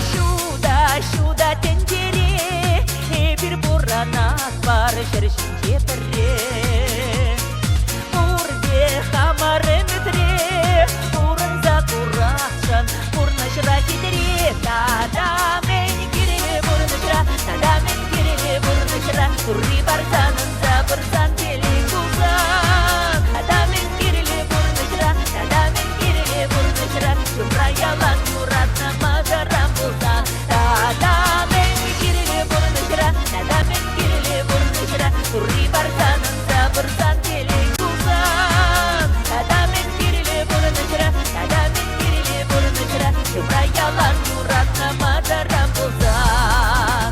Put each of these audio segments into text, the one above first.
Ҫутӑ, ҫутӑ тӗнчере эпир пурӑнатпӑр ҫӗр ҫинче пӗрре. Пурте хамӑр ӗмӗтре пурӑнса курасшӑн пурнӑҫра хитре. Тата мӗн кирлӗ пурнӑҫра, тата мӗн кирлӗ пурнӑҫра, Турри парсан ӑнса пырсан телей пулсан. Тата мӗн кирлӗ пурнӑҫра, тата мӗн кирлӗ пурнӑҫра, ҫумра ялан юратнӑ мӑшӑрам пулсан. Тата мӗн кирлӗ пурнӑҫра, тата мӗн кирлӗ пурнӑҫра, Турри парсан ӑнса пырсан телей пулсан. Тата мӗн кирлӗ пурнӑҫра, тата мӗн кирлӗ пурнӑҫра, ҫумра ялан юратнӑ мӑшӑрам пулсан.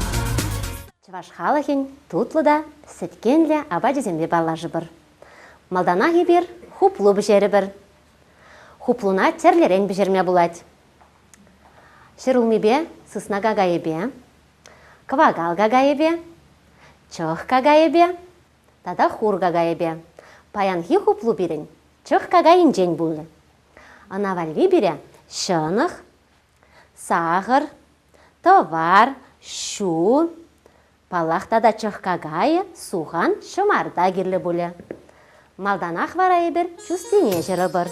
Чӑваш халӑхӗн тутлӑ та сӗткенлӗ апачӗсемпе паллашӑпӑр. Малтанах эпир хуплу пӗҫерӗпӗр. Хуплуна тӗрлӗрен пӗҫерме пулать. Ҫӗрулмипе сысна какайӗпе, кӑвакал какайӗпе, чӑх какайӗпе тата хур какайӗпе. Паянхи хуплу пирӗн чӑх какайӗнчен пулнӑ. Ӑна валли пире ҫӑнӑх, сахӑр, тӑвар, ҫу, паллах тата чӑх какайӗ, сухан, ҫӑмарта кирлӗ пулӗ. Малтанах вара эпир чустине ҫӑрӑпӑр.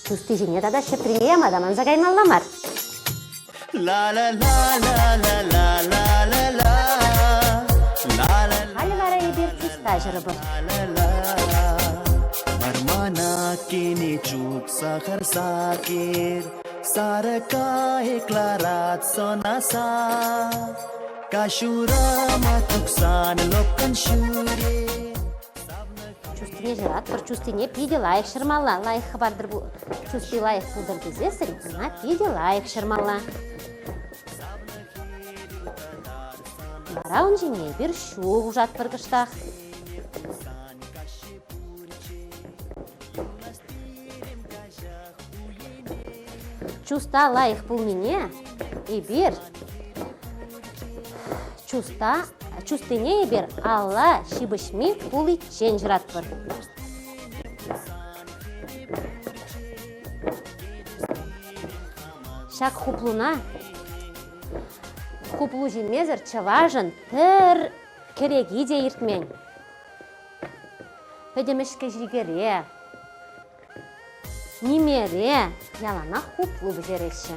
Чусти ҫине тата ҫӗприне яма та манса каймалла мар. Халӗ вара эпир чуста ҫӑрӑпӑр. Вӑрмана кӗнӗ чух сахӑр сакер, Сарӑ кайӑк ларать сӑнаса. Каҫурама тухсан лӑпкӑн ҫӳре. Чустине ҫӑратпӑр, чустине питӗ лайӑх ҫӑрмалла. Лайӑх хӑпартӑр, чусти лайӑх пултӑр тесессӗн ӑна питӗ лайӑх ҫӑрмалла. Вара ун ҫине эпир ҫу хушатпӑр кӑштах. Чуста лайӑх пулнине эпир чуста чустине эпир алла ҫыпӑҫми пуличчен ҫӑратпӑр. Ҫак хуплуна хуплу ҫимесӗр чӑвашӑн пӗр кӗреки те иртмен. Пӗтӗм ӗҫкӗ-ҫикӗре, нимере яланах хуплу пӗҫереҫҫӗ.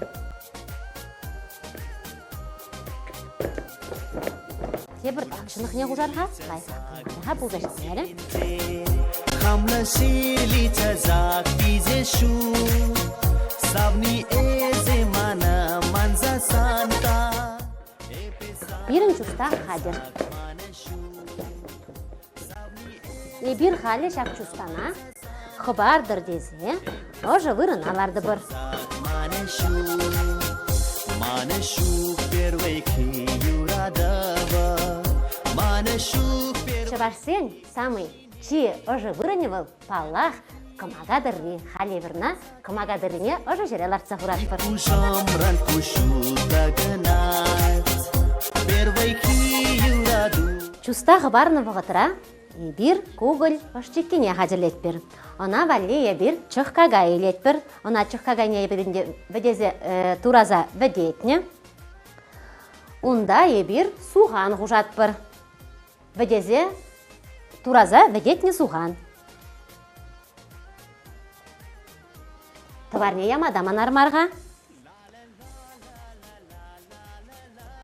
Тепӗр ҫӑнӑхне хушар-ха, лайӑхах пулса ҫитмерӗ. Хамна ҫилицаса пизе ҫу, Савни эсӗ мана манса санта. Пирӗн чуста хатӗр. Эпир халӗ ҫак чустана хӑпартӑр тесе ӑшӑ вырӑна лартӑпӑр. Чӑвашсен самый чи ӑшӑ вырӑнӗ вӑл, паллах, кӑмака тӑрри. Халӗ эпир ӑна кӑмака тӑррине ӑшӑ ҫӗре лартса хуратпӑр. Чуста хӑпарнӑ вӑхӑтра эпир кукӑль ӑш-чиккине хатӗрлетпӗр. Ӑна валли эпир чӑх какай илетпӗр. Ӑна чӑх какайне эпир ӗнтӗ вӗтесе тураса вӗтетнӗ. Унта эпир сухан хушатпӑр. Вӗтесе тураса вӗтетнӗ сухан. Тӑварне яма та манар мар-ха.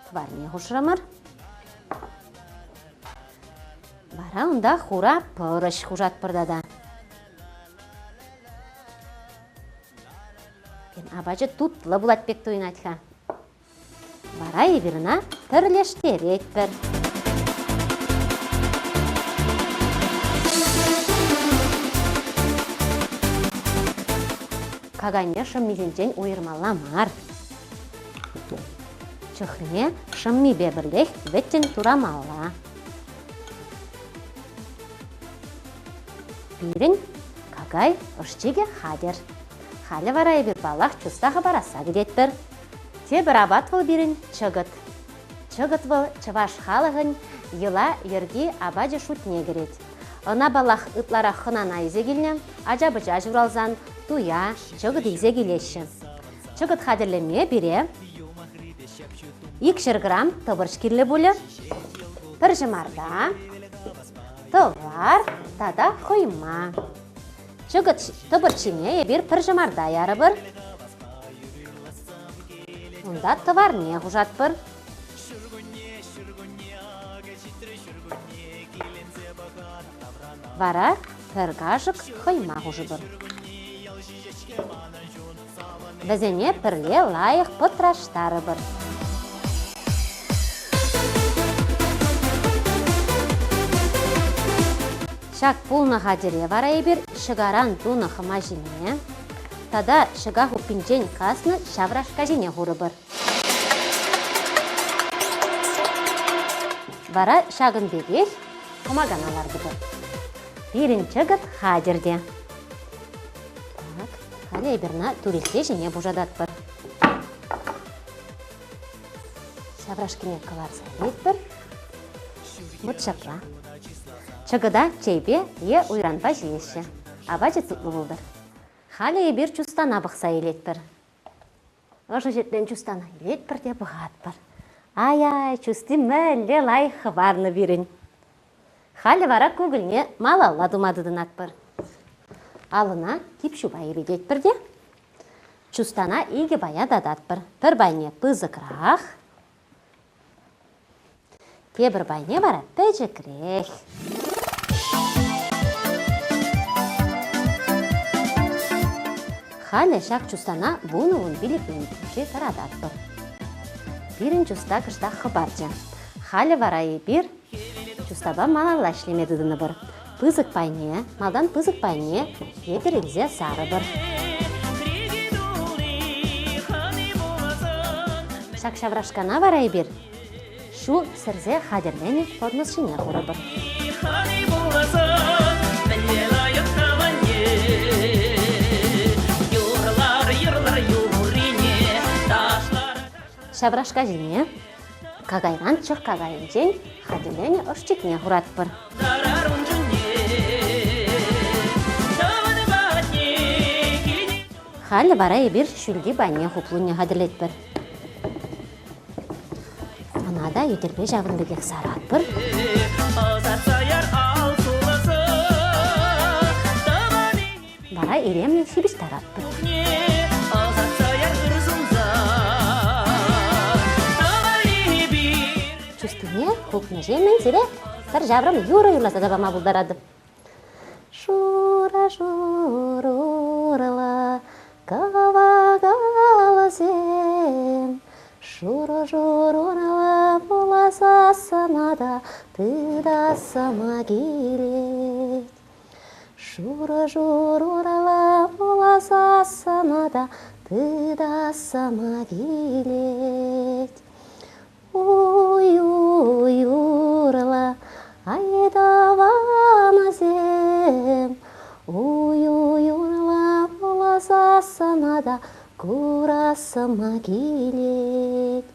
Тӑварне хушрӑмӑр. Вара унта хура пӑрӑҫ хушатпӑр тата. Апачӗ тутлӑ пулать пек туйӑнать-ха. Вара эпир ӑна пӗрлештеретпӗр. Какайне шӑммисенчен уйӑрмалла мар. Чӑхне шӑммипе пӗрлех вӗттӗн турамалла. Пирӗн какай ӑш-чикӗ хатӗр. Халӗ вара эпир паллах чуста хӑпарасса кӗтетпӗр. Тепӗр апат вӑл пирӗн чӑкӑт. Чӑкӑт вӑл чӑваш халӑхӗн йӑла-йӗрки апачӗ шутне кӗрет. Ӑна, паллах, ытларах хӑнана илсе килнӗ, ача-пӑча ҫуралсан туя чӑкӑт илсе килеҫҫӗ. Чӑкӑт хатӗрлеме пире 200 грамм тӑпӑрч кирлӗ пулӗ, пӗр ҫӑмарта, тӑвар тата хӑйма. Чӑкӑт тӑпӑрч ҫине эпир пӗр ҫӑмарта ярӑпӑр. Унта тӑварне хушатпӑр. Вара пӗр кашӑк хӑйма хушӑпӑр. Вӗсене пӗрле лайӑх пӑтраштарӑпӑр. Ҫак пулнӑ хатӗре вара эпир ҫӑкаран тунӑ хӑма ҫине тата ҫӑка хуппинчен каснӑ ҫаврашка ҫине хурӑпӑр. Вара ҫакӑн пекех кӑмакана лартӑпӑр. Пирӗн чӑкӑт хатӗр те. Так, халӗ эпир ӑна турилкке ҫине пушататпӑр. Ҫаврашкине кӑларса илетпӗр. Вӑт ҫапла. Чӑкӑта чейпе е уйранпа ҫиеҫҫӗ. Апачӗ тутлӑ пултӑр. Халӗ эпир чустана пӑхса илетпӗр. Ӑшӑ ҫӗртен чустана илетпӗр те пӑхатпӑр. Ай-ай, чусти мӗнле лайӑх хӑварнӑ пирӗн. Халӗ вара кукӑльне малалла тума тытӑнатпӑр. Алӑна тип ҫупа ирӗтетпӗр те чустана икӗ пая тататпӑр. Пӗр пайне пысӑкрах, тепӗр пайне вара пӗчӗкрех. Халӗ ҫак чустана вунӑ-вунпилӗк минут хушши тӑрататпӑр. Пирӗн чуста кӑштах хӑпарчӗ. Халӗ вара эпир чустапа малалла ӗҫлеме тытӑнӑпӑр. Пысӑк пайне, малтан пысӑк пайне йӗтӗр илсе сарӑпӑр. Ҫак ҫаврашкана вара эпир ҫу сӗрсе хатӗрленӗ поднос ҫине хурӑпӑр. Ҫаврашка ҫине Какайран чӑх какайӗнчен хатӗрленӗ ӑш-чикне хуратпӑр. Халӗ вара эпир ҫӳлти пайне хуплуне хатӗрлетпӗр. Ӑна та йӗтӗрпе ҫавӑн пекех саратпӑр. Вара илемлӗ ҫыпӑҫтаратпӑр. Чустине хупнӑҫемӗн сире пӗр ҫаврӑм юрӑ юрласа та пама пултаратӑп. Шура шурурла кӑвакалсем, шурӑ шурурла пуласассӑна та тытассӑма килет. Шурӑ-шур урала пуласассӑна та тытассӑма килет. Уй-уй урла, ай тӑванӑсем, Уй-уй урла пуласассӑна та курассӑма килет.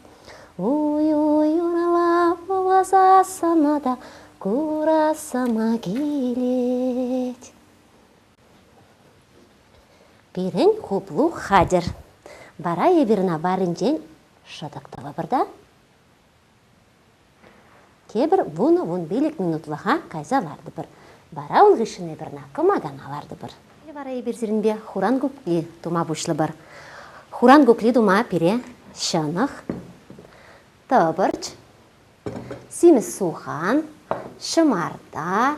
Уй-уй урла пуласассӑна та Курассӑма килет. Пирӗн хуплу хатӗр. Вара эпир ӑна варринчен шӑтӑк тӑвӑпӑр та тепӗр вунӑ-вунпилӗк минутлӑха кайса лартӑпӑр. Вара ун хыҫҫӑн эпир ӑна кӑмакана лартӑпӑр. Халӗ вара эпир сирӗнпе хуран кукли тума пуҫлӑпӑр. Хуран кукли тума пире ҫӑнӑх, тӑпӑрч, симӗс сухан, ҫӑмарта,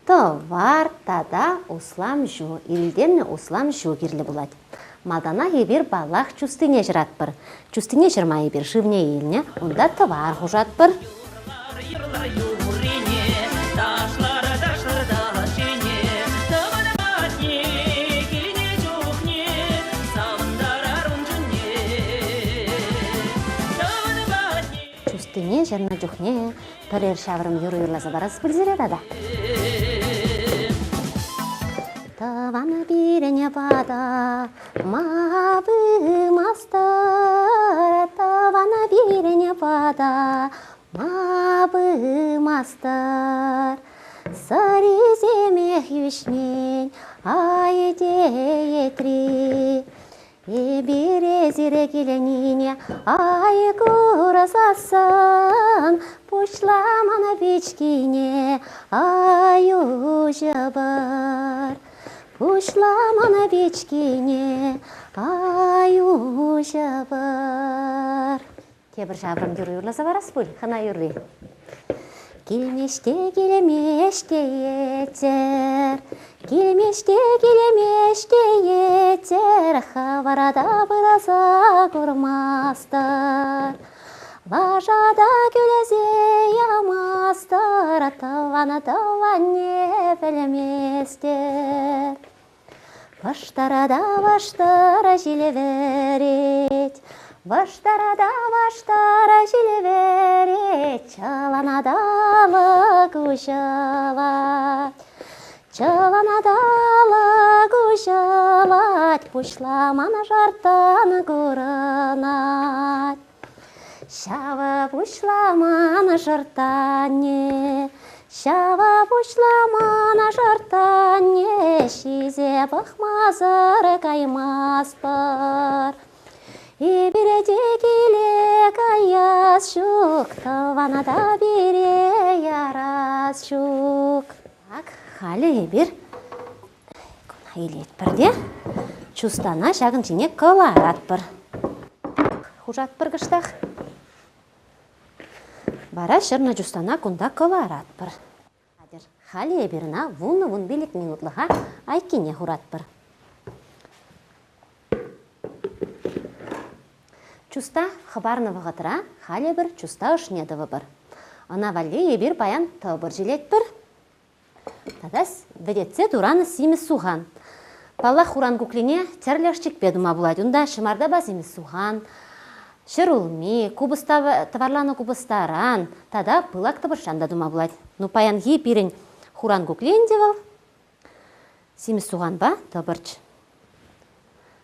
тӑвар тата услам ҫу, ирӗлтернӗ услам ҫу кирлӗ пулать. Малтанах эпир, паллах, чустине ҫӑратпӑр. Чустине ҫӑрма эпир шывне илнӗ, унта тӑвар хушатпӑр. Юрлар юррине, ташлар, ташлар ташшине, тӑван патне килнӗ чухне савӑнтарар ун чунне. Тӑван патне. Чустине ҫӑрнӑ чухне пӗрер ҫаврӑм юрӑ юрласа парас пуль тата. Тӑван пирӗн пата ма пымастӑр, тӑван пирӗн пата ма пымастӑр. Сӑрисемех йӳҫмен, ай теетри. Эпир эсир килнине ай курсассӑн пуҫламан пичкине ай уҫӑпӑр. Пуҫламан пичкине ай уҫӑпӑр. Тепӗр ҫаврӑм юрӑ юрласа парас пуль, хӑна юрри. Килмест те килмест теетӗр, килмест те килмест теетӗр, хӑвӑра та пырса курмастӑр. Лаша та кӳлесе ямастӑр, тӑван тӑванне пӗлместӗр. Вӑштӑра та вӑштӑра ҫил вӗрет, Вӑштӑра та вӑштӑра ҫил вӗрет, Чӑлана та алӑк уҫӑлать. Чӑлана та алӑк уҫӑлать, Пуҫламан шартан курӑнать. Ҫава пуҫламан шӑрттанне, ҫава пуҫламан шӑрттанне ҫисе пӑхмасӑр каймастпӑр. Эпир те киле каяс ҫук, тӑвана та пире ярас ҫук. Ак халӗ эпир куна илетпӗр те чустана ҫакӑн ҫине кӑларатпӑр. Хушатпӑр кӑштах. Вара ҫӑрнӑ чустана кунта кӑларатпӑр. Хатӗр. Халӗ эпир ӑна 10-15 минутлӑха айккине хуратпӑр. Чуста хӑпарнӑ вӑхӑтра халӗ эпир чуста ӑшне тӑвӑпӑр. Ӑна валли эпир паян тӑпӑр ҫилетпӗр. Тата вӗтетсе туранӑ симӗс сухан. Паллах, хуран куклине тӗрлӗ ӑшчикпе тума пулать. Унта ҫӑмартапа симӗс сухан, ҫӗрулми, купӑста, тӑварланӑ купӑстаран тата пылак тӑпӑрчан та тума пулать. Ну, паянхи пирӗн хуран кукли ӗнтӗ вӑл симӗс суханпа тӑпӑрч.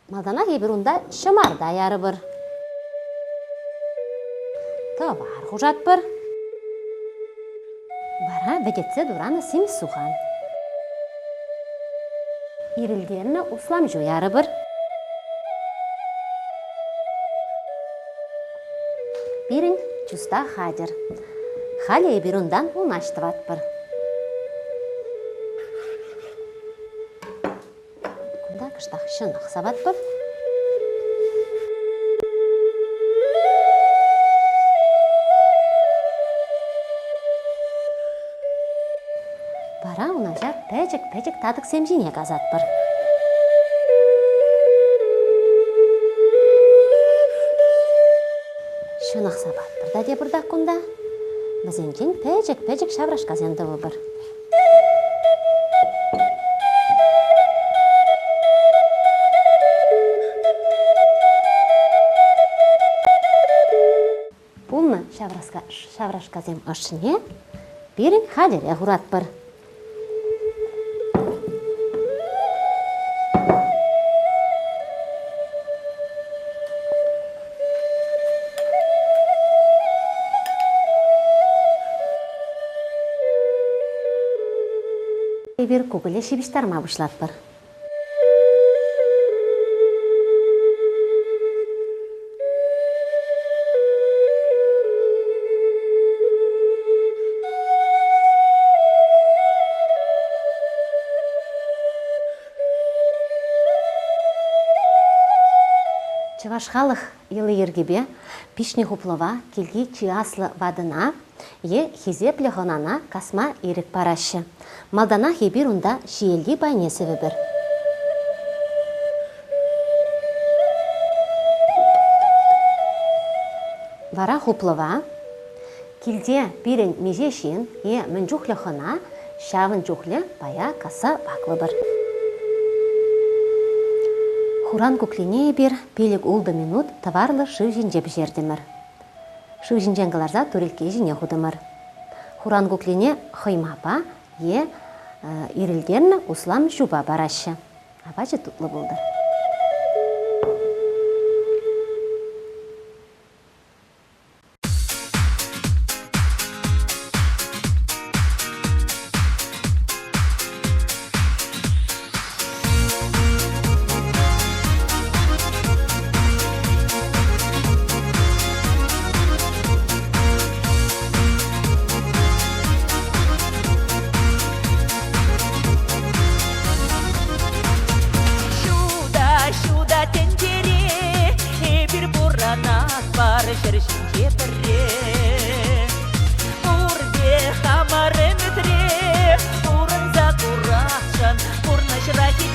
Малтанах эпир унта ҫӑмарта ярӑпӑр. Тӑвар хушатпӑр. Вара вӗтетсе туранӑ симӗс сухан. Ирӗлтернӗ услам ҫу ярӑпӑр. Пирӗн чуста хатӗр. Халӗ эпир унтан унаҫ тӑватпӑр. Кунта кӑштах ҫӑнӑх саватпӑр. Вара унаҫа пӗчӗк-пӗчӗк татӑксем ҫине касатпӑр. Ҫӑнӑх сапатпӑр та тепӗртак кунта. Вӗсенчен пӗчӗк-пӗчӗк ҫаврашкасем тӑвӑпӑр. Пулнӑ ҫаврашкасем ӑшне пирӗн хатӗре хуратпӑр. Эпир кукӑле ҫыпӑҫтарма пуҫлатпӑр. Чӑваш халӑх йӑли-йӗркипе пиҫнӗ хуплӑва килти чи аслӑ ватӑна е хисеплӗ хӑнана касма ирӗк параҫҫӗ. Малтанах эпир унта ҫиелти пайне сӗвӗпӗр. Вара хуплӑва килте пирӗн миҫе ҫын е мӗн чухлӗ хӑна, ҫавӑн чухлӗ пая касса ваклӑпӑр. Хуран куклине эпир пилӗк-ултӑ минут тӑварлӑ шыв ҫинче пӗҫертӗмӗр. Шыв ҫинчен кӑларса турилкке ҫине хутӑмӑр. Хуран куклине хӑймапа е ирӗлтернӗ услам ҫупа параҫҫӗ. Апачӗ тутлӑ пултӑр. Ҫутӑ, ҫутӑ тӗнчере эпир пурӑнатпӑр ҫӗр ҫинче пӗрре. Пурте хамӑр ӗмӗтре пурӑнса курасшӑн пурнӑҫра.